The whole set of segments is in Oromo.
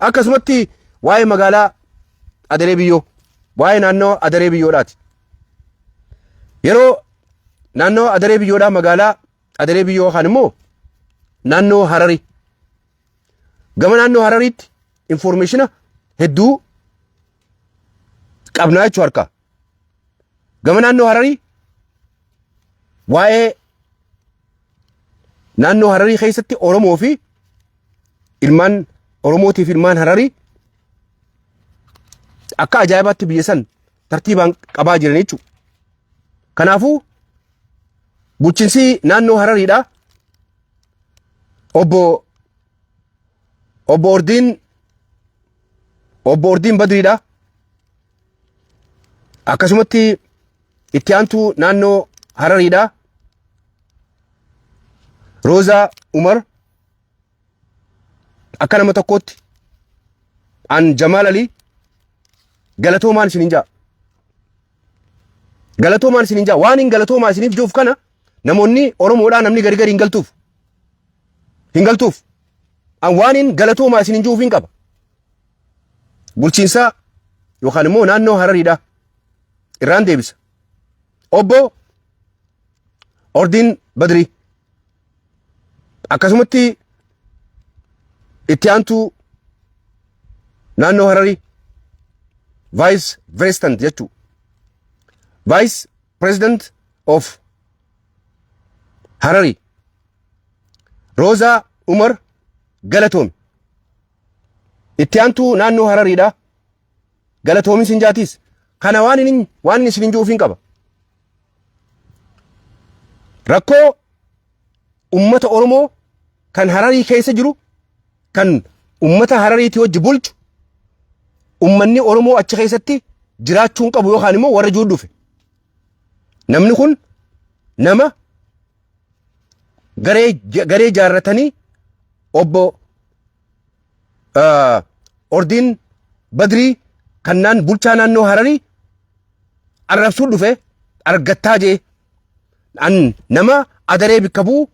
Akkasumatti waa'ee magaalaa Adaree Biyyoo, waa'ee naannoo Adaree Biyyoodhaati. Yeroo naannoo Adaree Biyyoodhaa magaalaa Adaree Biyyoo yookaan immoo naannoo Hararii. Gama naannoo Harariitti informeeshina hedduu qabnaa jechuu harkaa. Gama naannoo Hararii waa'ee naannoo Hararii keessatti Oromoo fi ilmaan Oromootii fi ilmaan Hararii akka ajaa'ibaatti biyya san tartiibaan qabaa jiran jechuudha. Kanaafuu bulchiinsi naannoo Harariidha. Obbo Ordiin Badriidha. Akkasumatti itti aantuu naannoo Harariidha. Roozaa Umar akka nama tokkootti an Jamaal Alii galatoomaan isinin ja'a. Galatoomaan isinin ja'a. Waan hin galatoomaa isiniif jiruuf kana namoonni Oromoodhaa namni gari gari hin galtuuf. Hin galtuuf. An waan hin galatoomaa isinin jiruuf hin qaba. Bulchiinsaa yookaan immoo naannoo Harariidha. Irraan deebisa. Obbo Ordiin Badrii. Akkasumatti itti aantuu naannoo Hararii Vice President jechuu. Vice President of Harari Roozaa Umar galatoomi. Itti aantuu naannoo Harariidha. Galatoomi sin jaatiis. Kana waan inni waan inni isin hin ju'uuf hin qaba. Rakkoo ummata Oromoo kan Hararii keessa jiru kan ummata Harariitii wajji bulchu ummanni Oromoo achi keessatti jiraachuu hin qabu yookaan immoo warra jiru dhufe. Namni kun nama garee jaarratanii obbo Ordiin Badrii kan naan bulchaa naannoo Hararii arrabsuu dhufe argattaa jee an nama adaree bikka bu'u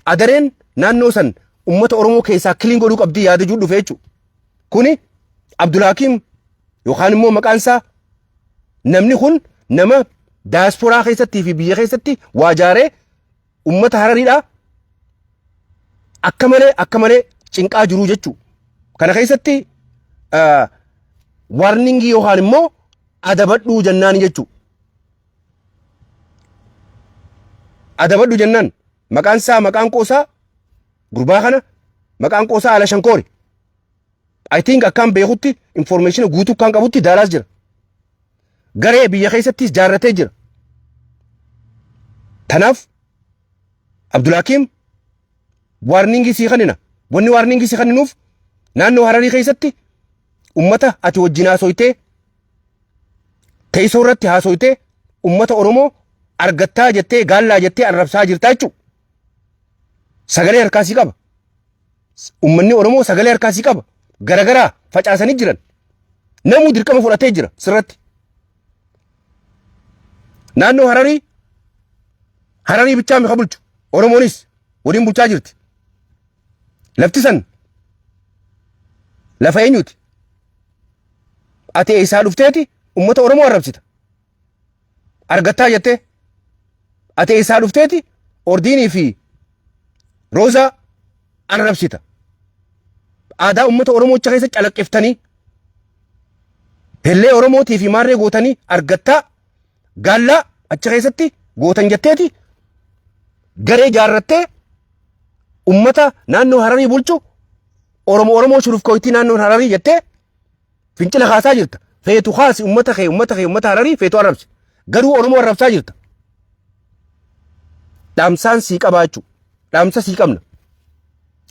adareen naannoo san ummata Oromoo keessaa kiliin godhuu qabdii yaada jiru dhufe jechuudha. Kuni Abdulhakiim yookaan immoo maqaan isaa namni kun nama daasporaa keessattii fi biyya keessatti waa jaaree ummata Harariidhaa akka malee cinqaa jiru jechuudha. Kana keessatti warningii yookaan immoo adabadhuu jennaan jechuudha. Adabadhu jennaan maqaan isaa maqaan qoosaa gurbaa kana maqaan qoosaa Ala Shankoori. I think akkaan beekutti information guutuu kan qabutti Daalaas jira. Garee biyya keessattis jaarratee jira. Tanaaf Abdulhakiim warningii sii kennina. Wanni warningii sii kenninuuf naannoo Hararii keessatti ummata ati wajjin haasoytee teessoo irratti haasoytee ummata Oromoo argattaa jettee gaallaa jettee arrabsaa jirtaa jechuudha. Sagalee harkaa sii qaba. Ummanni Oromoo sagalee harkaa sii qaba. Garagaraa facaasanii jiran. Namuu dirqama fudhatee jira sirratti. Naannoo Hararii Hararii bichaa mika bulchu. Oromoonis waliin bulchaa jirti. Lafti san lafa eenyuti? Ati eessaa dhufteeti ummata Oromoo arrabsita. Argattaa jettee ati eessaa dhufteeti Ordiinii fi Roozaa arrabsita. Aadaa uummata Oromoo achi keessa calaqqiftanii hellee Oromootii fi maarree gootanii argattaa gaallaa achi keessatti gootan jetteeti garee jaarrattee uummata naannoo Hararii bulchu Oromoo Oromoo shurufkooytii naannoo Hararii jettee fincila kaasaa jirta. Feetu kaasi uummata kee uummata kee uummata Hararii feetu arrabsi. Garuu Oromoo arrabsaa jirta. Dhaamsaan sii qabaa jechuudha. Dhaamsa sii qabna.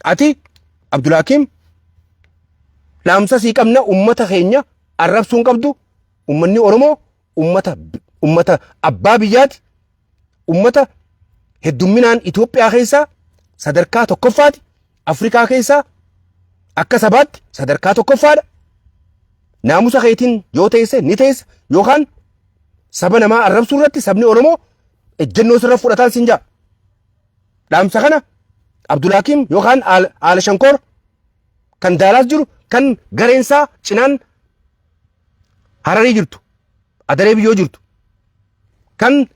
Ati Abdulhakiim dhaamsa sii qabna uummata keenya arrabsuu hin qabdu. Uummanni Oromoo uummata uummata abbaa biyyaati. Uummata heddumminaan Itoophiyaa keessaa sadarkaa tokkoffaati. Afrikaa keessaa akka sabaatti sadarkaa tokkoffaadha. Naamusa keetiin yoo teesse ni teessa yookaan saba namaa arrabsuu irratti sabni Oromoo ejjennoo sirra fudhataan sin ja'a. Dhaamsa kana Abdulhakiim yookaan Aala Shankoor kan Daalaas jiru kan gareensaa cinaan Hararii jirtu, Adaree biyyoo jirtu, kan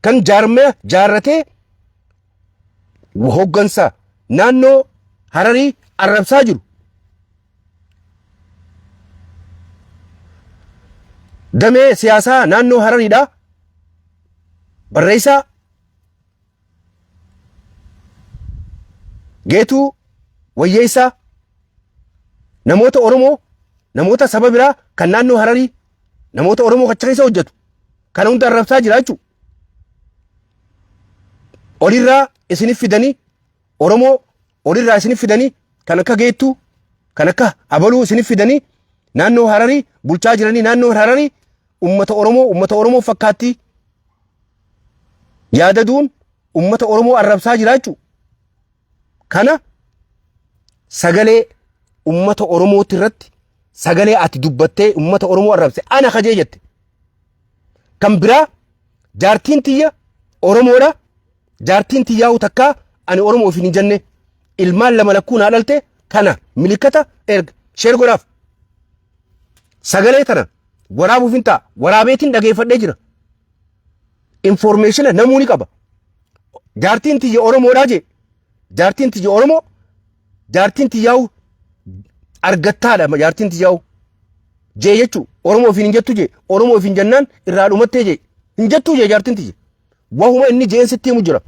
kan jaarmaya jaarratee hoggansa naannoo Hararii arrabsaa jiru. Damee siyaasaa naannoo Harariidha. Barreessaa Geetuu Wayyeessaa namoota Oromoo namoota saba biraa kan naannoo Hararii namoota Oromoo kacha keessa hojjetu kana hunda arrabsaa jira jechuudha. Olirraa isinif fidanii Oromoo olirraa isinif fidanii kan akka Geettuu kan akka Abaluu isinif fidanii naannoo Hararii bulchaa jiranii naannoo Hararii ummata Oromoo ummata Oromoo fakkaattii yaadaduun ummata Oromoo arrabsaa jira jechuudha. Kana sagalee ummata Oromooti irratti sagalee ati dubbattee ummata Oromoo arrabse ana kajee jette. Kan biraa jaartiin tiyya Oromoodha. Jaartiin tiyyaa'u takkaa ani Oromoo ofiin hin jenne ilmaan lama lakkuu naa dhalte kana milikata erga sheer godhaaf. Sagalee tana waraabuuf hin ta'a. Waraabeetiin dhageeffadhee jira. Informeeshina namuu ni qaba. Jaartiin tiyya Oromoodhaa jee. Jaartiin tiyya Oromoo jaartiin tiyyaa'u argattaadha jaartiin tiyyaa'u. Jee jechuu Oromoo ofiin hin jettu jee Oromoo ofiin jennaan irraa dhumattee jee hin jettuu jee jaartiin tiyya. Wahuma inni jeen sitti himu jira.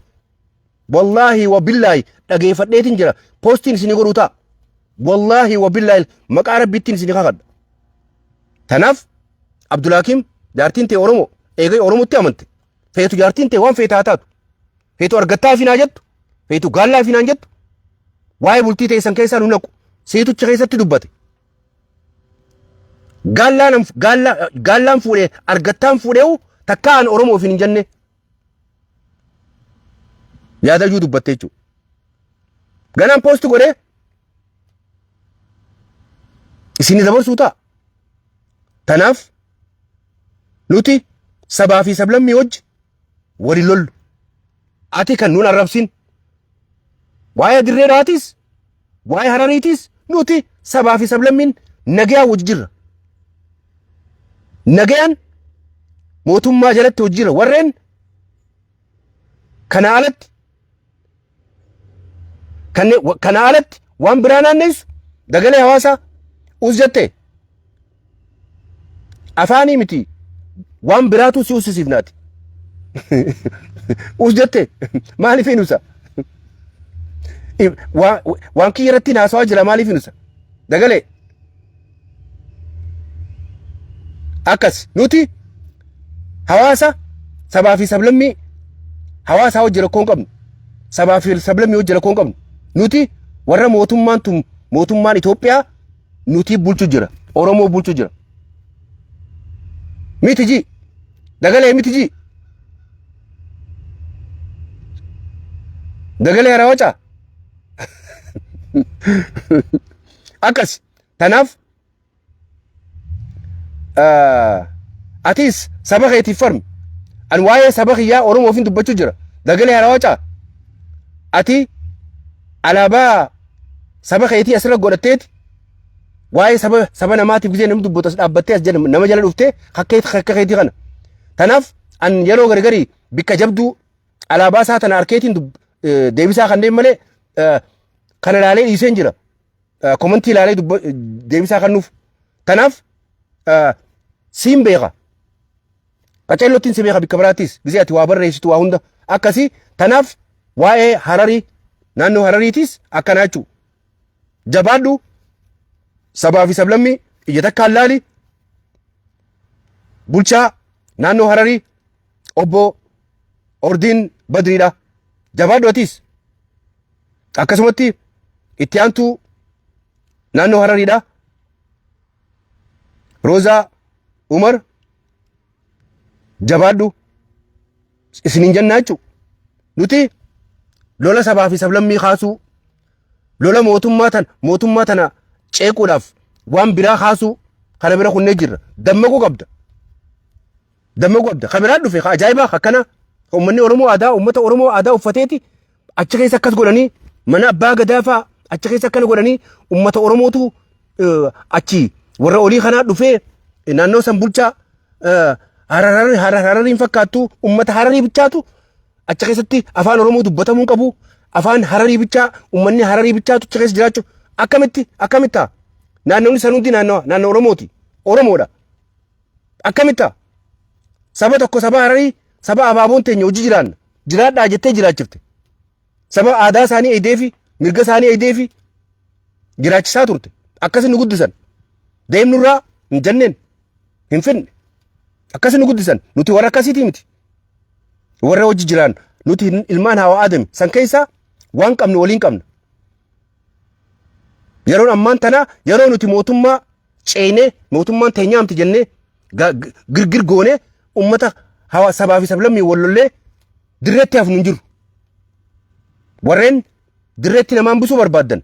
Wallaahi wa billaahi dhageeffadheetiin jira. Poostiin isinii godhuu ta'a. Wallaahi wa billaahi maqaa rabbiittiin isinii kakadha. Tanaaf Abdulhakiim jaartiin tee Oromoo eegee Oromootti amante. Feetu jaartiin tee waan feete haa taatu. Feetu argattaa fi naa jettu. Feetu gaallaa fi naan jettu. Waa'ee bultii teessan keessaa nu naqu. Seetucha keessatti dubbate. Gaallaan gaallaan fuudhee argattaan fuudheewu takkaa an Oromoo ofiin hin jenne. Yaadayyuu dubbatte jechuudha. Ganaan poosti godhee isinii dabarsuu ta'a. Tanaaf nuti sabaa fi sablammii wajji wali lollu. Ati kan nuun arrabsin. Waa'ee dirree dhawaatis waa'ee harariitis nuti sabaa fi sablammiin nagayaan wajji jirra. Nagayaan mootummaa jalatti hojii jirra. Warreen kana alatti kana alatti waan biraa naanneessu dagalee hawaasaa us jette afaanii miti waan biraatu si ussisiifnaati. Us jette maaliif hin usa? Waan kiyya irratti haasawaa jira maaliif hin usa? Dagalee akkas nuti hawaasa sabaa fi sablammii hawaasaa wajji rakkoo hin qabnu. Sabaa fi sablammii wajji rakkoo hin qabnu. Nuti warra mootummaan tun mootummaan Itoophiyaa nuti bulchu jira. Oromoo bulchu jira. Miti ji. Dagalee miti ji. Dagalee harawacaa. Akkas. Tanaaf atis saba keetiif farmi. Ani waa'ee saba kiyyaa Oromoo ofiin dubbachuu jira. Dagalee harawacaa. Ati alaabaa saba keetii asirra godhatteeti waa'ee saba saba namaatiif gisee namni dubbatu as dhaabbattee as jala nama jala dhuftee akka keetii kana. Tanaaf an yeroo gargarii bikka jabduu alaabaa isaa tana arkeetiin deebisaa kanneen malee kana ilaalee dhiiseen jira. Komantii ilaalee deebisaa kennuuf. Kanaaf siin beeka. Qaceellottiin si beeka bikka biraattis gisee ati waa barreessitu waa hunda akkasii. Tanaaf waa'ee Hararii naannoo Harariitis akkanaa jechuudha. Jabaadhu sabaa fi sablammii ija takkaan laali bulchaa naannoo Hararii obbo Ordiin Badriidha. Jabaadhu atis. Akkasumatti itti aantuu naannoo Harariidha. Roozaa Umar jabaadhu isiniin jennaa jechuudha. Nuti lola sabaa fi sablammii kaasuu lola mootummaa tana mootummaa tana ceequudhaaf waan biraa kaasuu kana bira kunnee jirra. Dammaquu qabda. Dammaquu qabda. Kan biraa dhufe ka ajaa'ibaa akkana uummanni Oromoo aadaa uummata Oromoo aadaa uffateeti achi keessa akkas godhanii mana abbaa gadaa fa'aa achi keessa akkana godhanii uummata Oromootu achi warra olii kanaa dhufee naannoo san bulchaa Harariin fakkaattu, ummata Hararii bichaatu achi keessatti afaan Oromoo dubbatamuu qabu. Afaan Hararii bichaa, ummanni Hararii bichaatu achi keessa jiraachuu akkamitti akkamitti ta'a? Naannoonni san hundi naannoo Oromooti, Oromoodha. Akkamitti ta'a? Saba tokko, saba Hararii, saba abaaboon teenya hojii jiraanna jiraadhaa jettee jiraachifte, saba aadaa isaanii eedeefi mirga isaanii eedeefi jiraachisaa turte. Akkasi nu guddisan, deemnurraa hin jenneen hin finne, akkasi nu guddisan. Nuti warra akkasiitii miti. Warra hojii jiraan nuti ilmaan Hawa Aadami san keessaa waan qabnu waliin qabna. Yeroon ammaan tana yeroo nuti mootummaa ceenee, mootummaan teenyaamti jennee girgir goonee ummata hawa sabaa fi sablammii wal lollee dirreetti hafnu hin jiru. Warreen dirreetti namaan busuu barbaaddan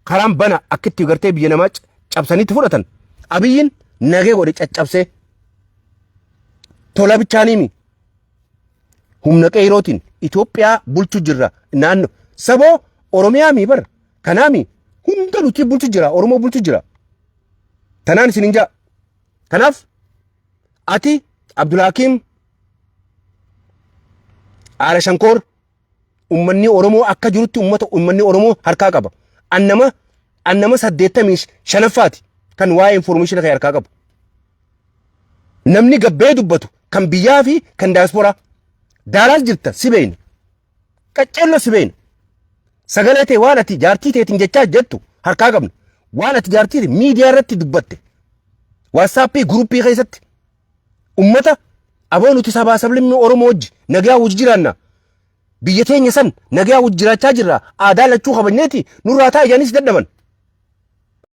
karaan bana. Akkitti gartee biyya namaa cabsaniitti fudhatan. Abiyyiin nagee godhe caccabsee tola bichaaniimi humna qeerootiin Itoophiyaa bulchu jirra. Naannoo saboo Oromiyaa mi bar kanaami hunda nuti bulchu jira, Oromoo bulchu jira. Tanaan isin hin jaa. Kanaaf ati Abdulhakiim Aara Shankoor, ummanni Oromoo akka jirutti ummata ummanni Oromoo harkaa qaba. Annama 85ffaati kan waa'ee information kan harkaa qabu. Namni gabbee dubbatu kan biyyaa fi kan daasporaa. Daalaas jirta, si beeyna. Qaccelloo si beeyna. Sagalee ta'e waan ati jaartii teetiin jechaa jettu harkaa qabna. Waan ati jaartii ta'e miidiyaa irratti dubbatte. WhatsAppii guruppii keessatti ummata aboo nuti sabaa sablammii Oromoo wajji nagaa wajji jiraanna. Biyya teenya san nagaa wajji jiraachaa jirra. Aadaa lachuu kabajneeti nurraa taa'e jedhaniis dadhaban.